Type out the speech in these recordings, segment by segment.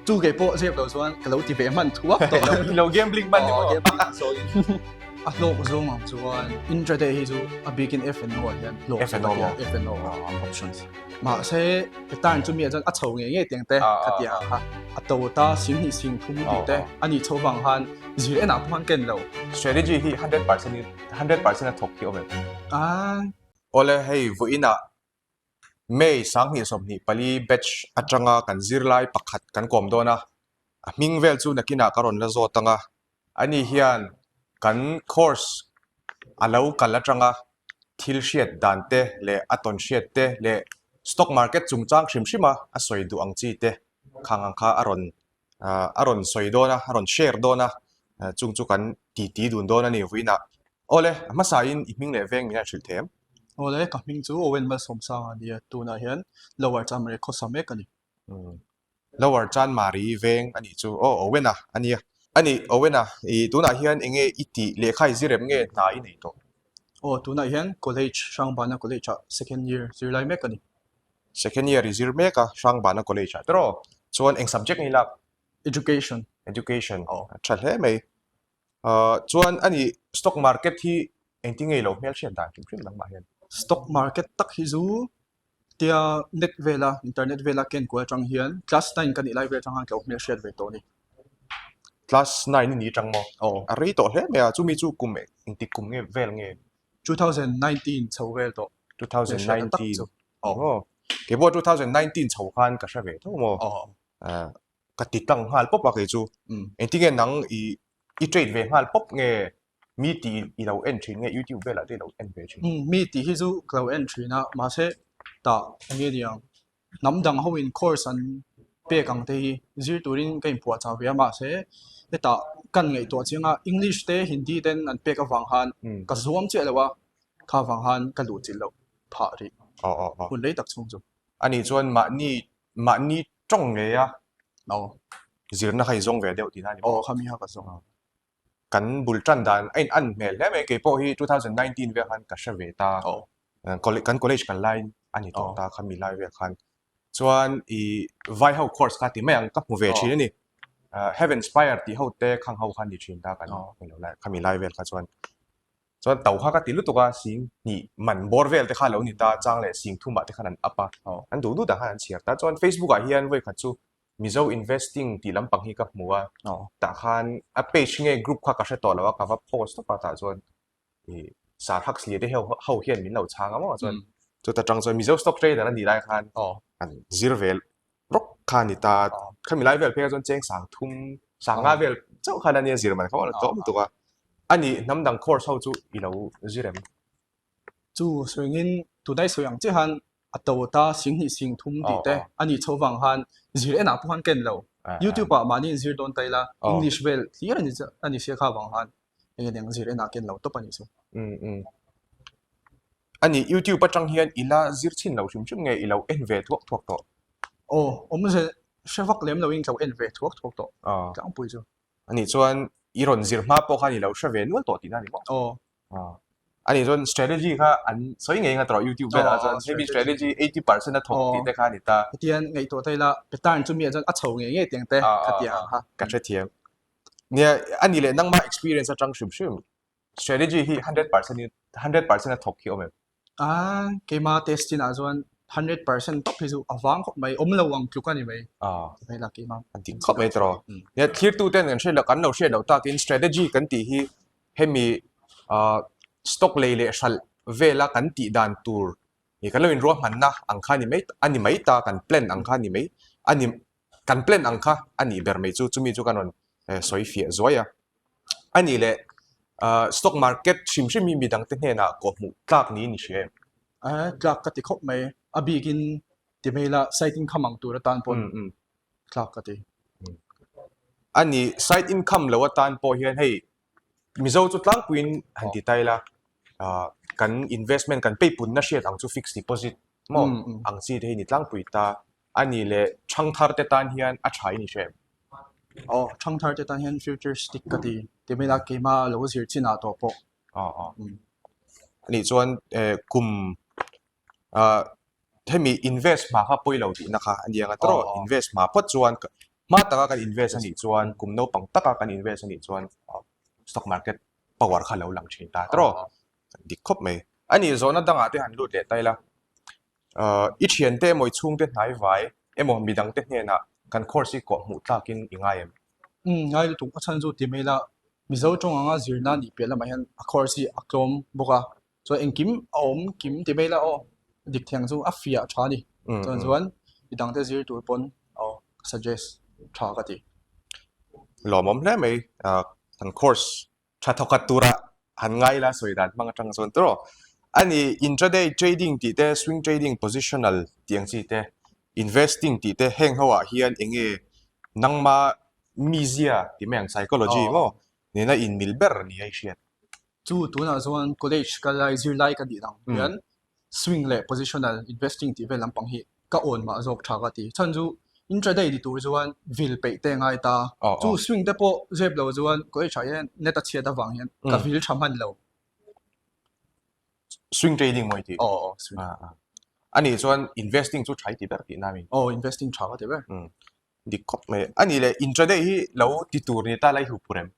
Chu kei pawh zep lo chuan ka lo ti ve hman thuak tawh. I lo gambling hman ni maw? Gambling ang sawiin. A hlawk zawng ang chuan intraday hi chu a bikin F&O ah hian hlawk F&O maw? F&O options. Mahse pattern chu mi ah chuan a chho ngei ngei tiang te kha ti ang kha. A to ta 20 singthum tih te a nih chho vang khan zir enah pawh khan ken lo. Strategy hi 100% in 100% a thawk hi awm em? Ah. Awle hei vawiinah May 2024 batch atanga kan zirlai pakhat kan kawm dawn a, a hming vel chu nakinah ka rawn la zawt ang a, ani hian kan course a lo kal atanga thil hriat dan te leh a tawn hriat te leh stock market chungchang hrim hrim a a sawi duh ang chi te khang ang kha a rawn a rawn sawi dawn a, a rawn share dawn a, chung chu kan titi dun dawn a ni vawiinah. Awle, a hmasain i hming leh veng min han hrilh thei em? Awle, ka hming chu Owen Malsawmsanga a ni a, tunah hian Lower Chanmari khawsa mek a ni. Lower Chanmari veng a nih chu. Aw, Owen-a a nia. A nih, Owen-a, i tunah hian eng nge i tih lehkha i zir em nge hna i nei tawh? Aw, tunah hian College, Hrangbana College-ah second year zirlai mek a ni. Second year i zir mek a, Hrangbana College-ah tiraw? Chuan eng subject nge i lak? Education. Education, a tha hle mai. Chuan a nih stock market hi engtin nge i lo hmelhriat dan hrim hrim nangmah hian? Stock market tak hi chu tia net vela internet vela ken kual atang hian class nine ka nih lai vel atang khan ka lo hmelhriat ve tawh a ni. Class nine i ni atang maw? Aw. A rei tawh hle mai a, chumi chu kum engtik kum nge vel nge? 2019 chho vel tawh. 2019 aw. Keipawh 2019 chho khan ka hre ve tho maw? Aw. Ka ti tlang nghal pawp a kei chu. Engtin nge nang i i trade ve nghal pawp nge mi tih i lo en thin nge youtube velah te i lo en ve thin? Mi tih hi chu ka lo en thin a, mahse tah enge niang hnam dang ho in course an pek ang te hi zir turin ka inpuahchah ve a, mahse hetah kan ngaihtuah chiang a English te Hindi ten an pek avang khan ka zuam chiah lo a, kha vang khan ka luh chilh loh phah rih hun rei tak chhung chu. Anih chuan mahni mahni tawng ngei a zirna kha i zawng ve deuh tihna a ni maw? Aw khami kha ka zawng. Kan bul tan dan a in an hmel hle mai keipawh hi 2019 vel khan ka hre ve ta. Kan college kan lai a ni tawh ta khami lai vel khan. Chuan i vai ho course kha ti mai ang ka hmu ve thin a ni. Heaven Spire tih ho te khang ho kha ni thin ta kan khami lai vel kha chuan. Chuan to kha ka ti lutuk a, sing hnih man bawr vel te kha lo ni ta, chang leh sing thumah te khan an up a, an duh duh dah khan an chhiar ta. Chuan Facebook ah hian vawi khat chu Mizo Investing tih lampang hi ka hmu a, tah khan a page nge group kha ka hre tawh lo a, ka va post tawp a, tah chuan ih Sir Huxley te ho hian min lo chhang a maw chuan chuta tang chuan Mizo Stock Trader a nih lai khan an zir ve rawk kha a ni ta. Khami lai vel phei kha chuan cheng sang thum sang nga vel chauh khan a nia zir man kha a tlawm lutuk a. A nih hnam dang course ho chu i lo zir em? Chu sawiin tunai sawi ang chiah khan a to ta 20 sing thum tih te a nih chho vang khan zir enah pawh khan ken lo. YouTube ah mahni in zir dawn ta ila English vel hlir a ni sia kha vang khan eng eng zir enah ken lo tawp a nih chu. A nih YouTube atang hian i la zir chhin lo hrim hrim nge i lo en ve thuak thuak tawh? Aw, awmze hre vak lem loin ka lo en ve thuak thuak tawh tlangpui chu. A nih chuan i rawn zir hma pawh khan i lo hre ve nual tawh tihna a ni maw? Aw. A nih chuan strategy kha an sawi ngei nga tawh YouTube velah chuan hemi strategy 80% a thawk tih te kha a ni ta. Hetiang ngaihtuah ta ila pattern chu mi ah chuan a chho ngei ngei tiang te kha ti ang kha. Ka hrethiam. Nia, a nih leh nangmah experience atang hrim hrim Strategy hi 100% in 100% a thawk hi awm em? A, keima test chinah chuan 100% tawp hi chu a vang khawp mai, awm lo ang tluk a ni mai. A. Hei la keima. A dik khawp mai tawh. Nia, thlirtu ten kan hriat loh, kan lo hriat loh takin strategy kan tih hi hemi stock lei leh hralh vela kan tih dan tur kan lo inruahmanna ang kha a ni mai, a ni mai ta, kan plan ang kha a ni mai, a ni, kan plan ang kha a nih ber mai chu, chumi chu kan rawn sawi fiah zuai a. A nih leh stock market hrim hrim hi midangte hnenah kawhhmuh tlak niin i hria em? Tlak ka ti khawp mai. A bikin ti mai ila side income ang tur atan pawn tlak ka ti. A nih side income lo atan pawh hian hei Mizo chu tlangpuiin han ti ta ila kan investment kan peipunna hriat ang chu fixed deposit maw ang chi te hi ni tlangpui ta. A nih leh ṭhangthar te tan hian a ṭha i ni hre em? Aw, ṭhangthar te tan hian future stick ka ti. Ti mai la keima lo zir chin ah tawh pawh. Aw aw. A nih chuan kum hemi invest hma kha pawi lo tihna kha a ni ang a tawrh. Invest hma phawt chuan. Hma taka kan invest a nih chuan, kum naupang taka kan invest a nih chuan stock market power kha lo lang thin ta tawh. Dik khawp mai. A nih zawhna dangah te han lut leh ta ila, i thiante emaw i chhungte hnaivai emaw midangte hnenah kan course hi kawh hmuh tlakin i ngai em? Umm, ngai lutuk. A chhan chu ti mai ila, Mizo tawng anga zirna nih piah lamah hian a course hi a tlawm bawk a. Chuan engkim a awm kim ti mai ila aw, dik thiang chu a fiah tha a ni. Chuan chuan midangte zir tur pawn aw ka suggest tha ka ti. Lawmawm hle mai kan course tha thawkhat tura han ngai ila sawi dan hmang atang chuan tawh a ni intraday trading tih te swing trading positional tih ang chi te investing tih te heng ho ah hian eng nge nangma mizia tih mai ang psychology maw nena inmil ber ni a i hriat. Chu tunah chuan college kal lai zirlai ka nih dang hian swing leh positional investing tih vel lampang hi ka awn mah zawk tha ka ti. Chhan chu intraday ni tur chuan vil peih te ngai ta. Chu swing te pawh zep lo chuan college ah hian net a chhiat avang hian ka vil tha hman lo. Swing trading maw i tih? Aw aw swing. A nih chuan investing chu tha i ti ber tihna a mi? Aw investing tha ka ti ber. Dik khawp mai. A nih leh intraday hi lo ti tur ni ta la i huphurh em?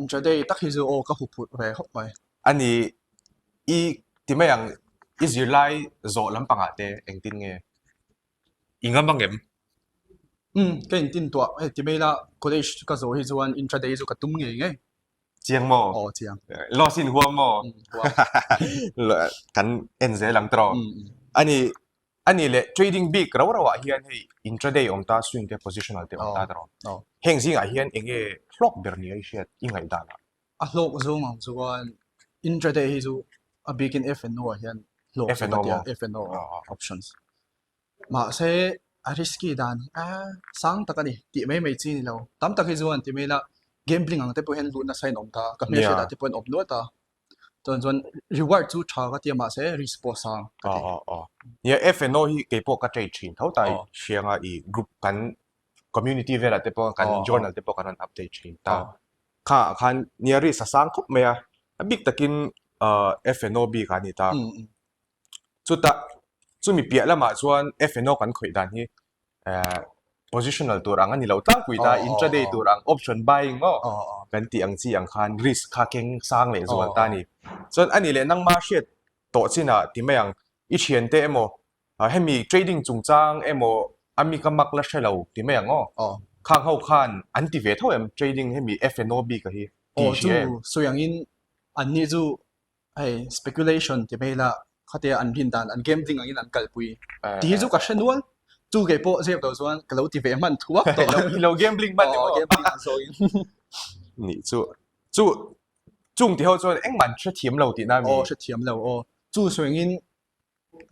Intraday tak hi chu aw ka huphurh ve khawp mai. A ni i ti mai ang i zirlai zawh lampangah te engtin nge i ngam ang em? Umm ka intin tuah hei ti mai la college ka zawh hi chuan intraday chu ka tum ngei ngei. Chiang maw? Aw chiang. Loss in huam maw? Umm huam. Kan en zel ang tawh. A ni A nih leh trading bik rau rauah hian hei intraday awm ta, swing te, positional te awm ta ta rawh. Heng zingah hian eng nge hlawk ber nia i hriat i ngaihdanah? A hlawk zawng ang chuan intraday hi chu a bikin F&O ah hian hlawk chu ka ti a, F&O options. Mahse a risky dan hi a sang tak a ni tih mai mai chi ni lo. Tam tak hi chuan ti mai ila gambling ang te pawh hian luh nasa in awm ta, ka hmelhriatah te pawh an awm nual ta. Chuan chuan reward chu tha ka ti a mahse risk pawh sang ka ti. Aw aw. Nia F&O hi kei pawh ka trade thin tho ta i hrianga i group kan community velah te pawh kan journal te pawh kan rawn update thin ta. Kha ah khan nia risk a sang khawp mai a, a bik takin F&O bik ah a ni ta. Chutah chumi piah lamah chuan F&O kan khawih dan hi positional tur ang a ni lo tlangpui ta, intraday tur ang option buying maw kan tih ang chi ang khan risk kha keng sang leh zual ta a ni. Chuan a nih leh nangma hriat tawh chinah ti mai ang, i thiante emaw hemi trading chungchang emaw a mi ka mak la hre lo ti mai ang aw, khang ho khan an ti ve tho em trading hemi F&O bik a hi ti hria em? Aw chu sawi angin anni chu hei speculation ti mai ila khatia an rin dan an gambling angin an kalpui tih hi chu ka hre nual chu kei pawh zep lo chuan ka lo ti ve hman thuak tawh i lo gambling hman ni maw gambling ang zawngin nih chu chu chung ti ho chuan engmah an hrethiam lo tihna mi aw hrethiam lo aw chu sawiin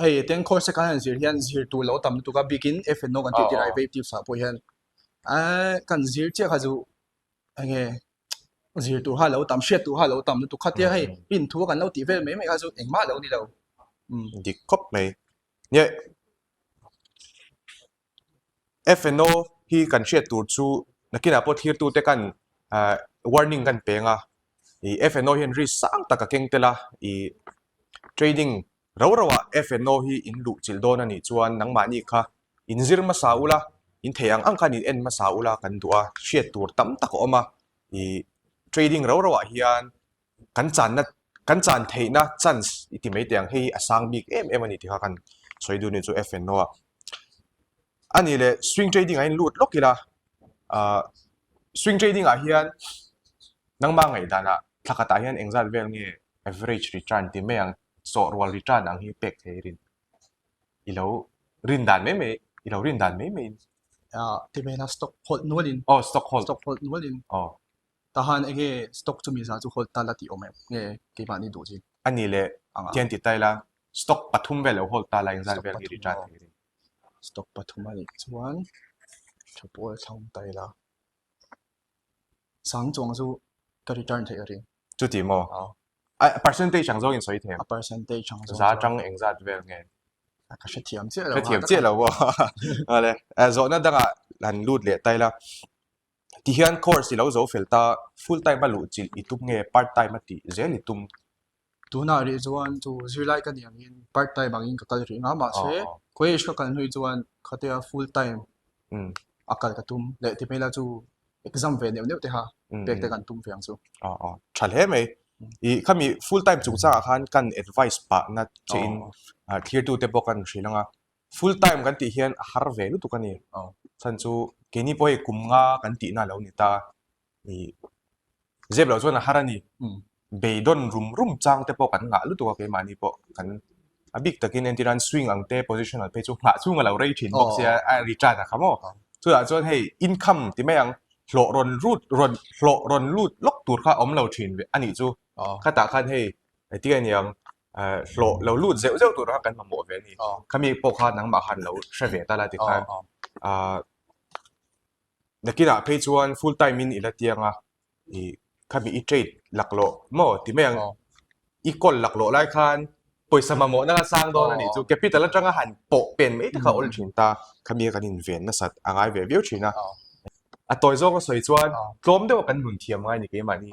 hei teng course kan han zir hian zir tur lo tam lutuk a bikin F&O kan tih tirah derivatives ah pawh hian kan zir chiah kha chu enge zir tur kha lo tam hriat tur kha lo tam lutuk khatia hei pin thu kan lo tih vel mai mai kha chu engmah lo ni lo dik khawp mai nia F&O hi kan hriat tur chu nakinah pawh thlir tute kan warning kan peng a i F&O hian risk sang tak a keng tel a i trading Ro ro ah F&O hi in luh chilh dawn a nih chuan nangmahni kha in zir hmasa ula, in thei ang ang khan in en hmasa ula kan duh a, hriat tur tam tak a awm a, ih trading ro ro ah hian kan channa kan chan theihna chance i ti mai teh ang, hei hi a sang bik em em a ni tih kha kan sawi duh a ni chu F&O ah. A nih leh swing trading ah hian lut lawk ila, ah swing trading ah hian nangmah ngaihdan ah thla khatah hian engzat vel nge average return ti mai ang sawh rual return ang hi pek thei rin i lo rin dan mai mai i lo rin dan mai mai in ah ti mai la stock hold nual in oh stock hold stock hold nual in oh tahan enge stock chumi za chu hold ta la tih awm em nge keimahni duh chin ani leh tian ti tai la stock pathum vel lo hold ta la engzat vel hi return thei rin stock pathum anih chuan tha pawl thlang tai la sang chuang chu ka return theih a ring. Chuti maw? A percentage ang zawngin sawi thei em? A percentage ang zawng. Za tang engzat vel nge? Ka hrethiam chiah lo. Hrethiam chiah lo maw? Awle, zawhna dangah han lut leh ta ila. Tihian course i lo zo fel ta, full time a luh chilh i tum nge part time a tih zel i tum? Tunah rih chuan chu zirlai ka ni angin part time angin ka kal rih nga mahse college ka kal hnu chuan khatia full time. a kal ka tum leh ti hmel a chu exam ve neuh neuh te kha pek te kan tum ve ang chu. Aw aw tha hle mai. I khami full time chungchangah khan kan advice pah na che in thlir te pawh kan hrilh ang a. Full time kan tih hian a har ve lutuk a ni. Chhan chu keini pawh hei kum nga kan tihna a lo ni ta. I zep loh chuan a har a ni. Beidawn rum rum chang te pawh kan ngah lutuk a keimahni pawh kan a bik takin entir an swing ang te positional phei chu nghah chhung a lo rei thin bawk sia a return a kha maw. Chutah chuan hei income ti mai ang hlawh rawn lut rawn hlawh rawn lut lawk tur kha a awm lo thin ve a nih chu. Khatah khan hei engtin nge niang hlawh lo lut zeuh zeuh tur kha kan mamawh ve a ni. Khami pawh kha nangmah khan lo hre ve ta la tikhan ah Nakinah phei chuan full time in i la tiang a, i khami i trade laklawh maw ti mai ang. I call laklawh lai khan pawisa mamawhna kha sang dawn a nih chu capital atanga han pawh pen mai te kha awl thin ta, khami a kan inven nasat a ngai ve viau thin a. A tawi zawk a sawi chuan tlawm deuh a kan nun thiam ngai ni keimahni.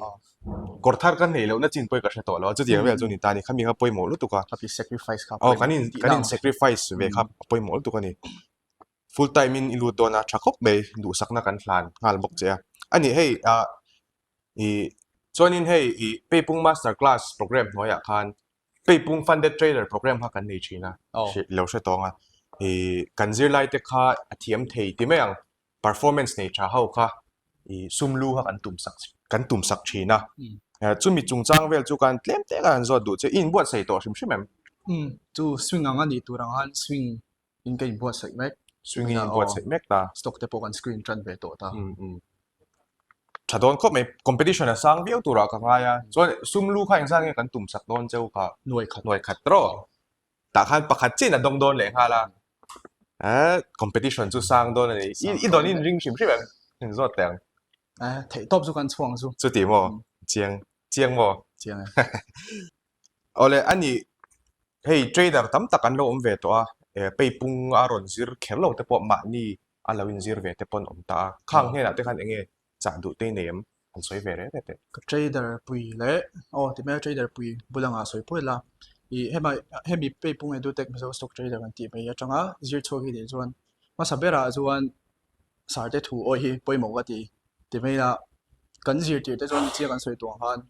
Kawr thar kan neih lohna chin pawh i ka hre tawh lo a, chutiang vel chu ni ta a ni, khami kha pawimawh lutuk a. Aw kan in kan in sacrifice ve kha a pawimawh lutuk a ni. Full time in i lut dawn a, tha khawp mai, duhsakna kan hlan nghal bawk che a. A ni hei ah i chuanin hei i Peipung Master Class program hnuaiah khan Peipung Funded Trader program kha kan nei thin a, i lo hre tawng a. I kan zirlai te kha a thiam thei ti mai ang, performance nei tha ho kha i sum lu kha kan tum sak kan tum sak thin a. Chumi chungchang vel chu khan tlem tlem a han zawt duh che, i inbuatsaih tawh hrim hrim em? Umm, chu swing ang a nih tur ang khan swing in ka inbuatsaih mek. Swing in inbuatsaih mek ta. Stock te pawh kan screen tan ve tawh ta. Um um. Tha dawn khawp mai. Competition a sang viau turah ka ngai a. Chuan sum lu kha engzat nge kan tum sak dawn cheu kha? Nuai khat. Nuai khat rawh. Tah khan pakhat chiah in a dawng dawn leh nghal a. Eh competition chu sang dawn a ni. I dawn in ring hrim hrim em? In zawt teh ang. Eh theih tawp chu kan chhuang chu. Chuti maw? Chiang chiang maw? Chiang e. Awle a ni, hei trader tam tak an lo awm ve tawh a, eh peipung a rawn zir kher lo te pawh mahni a lo inzir ve te pawh an awm ta a, khang hnenah te khan eng nge chah duh te i nei em? Han sawi ve reng reng teh. Ka trader pui leh aw ti mai a trader pui bul anga sawi pawh ila ih hema hemi peipung edutech Mizo stock trader kan tih mai atanga zir chhuak hi nih chuan hmasa berah chuan sarte thu awih hi pawimawh ka ti ti mai ila kan zirtir te chuan chiang an sawi tuang khan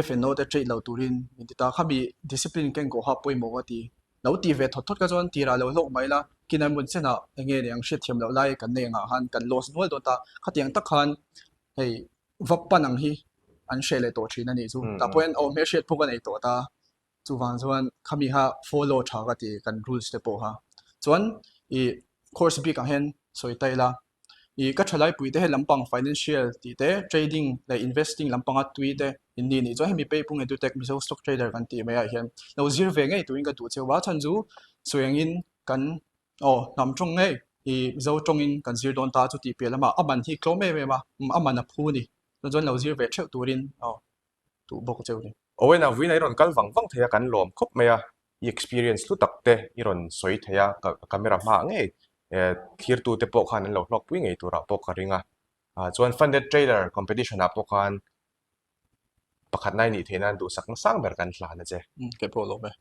F&O te trade lo turin min ti ta. Khami discipline keng kawh kha pawimawh ka ti. Lo ti ve thawt thawt kha chuan tirah lo hlawk mai la, kinai hmun chenah eng nge ni ang hriatthiam loh lai kan nei angah khan kan loss nual dawn ta. Khatiang tak khan hei va pan ang hi an hreh leh tawh thin a nih chu. Tah pawh hian aw hmelhriat pawh ka nei tawh ta. Chuvang chuan khami kha follow tha ka ti kan rules te pawh kha. Chuan ih course bik ang hian sawi ta ila. Ih ka thalai pui te he lampang financial tih te trading leh investing lampanga tui te in ni nih chuan hemi Peipung Edutech Mizo Stock Trader kan tih mai ah hian lo zir ve ngei turin ka duh cheu a chhan chu sawi angin kan aw hnam tawng ngei ih Mizo tawngin kan zir dawn ta chu tih piah lamah a man hi tlawm em em a a man a phu a ni chuan chuan lo zir ve theuh turin aw duh bawk cheu ni. Owen a vuina i rawn kal vang vang thei a kan lawm khawp mai a i experience hlu tak te i rawn sawi thei a, camera hmaah ngei thirtu te pawh khan an lo hlawkpui ngei turah pawh ka ring a. Chuan funded trader competition ah pawh khan pakhatna i nih theih nan duhsakna sang ber kan hlan a che. Kei pawh lawm e.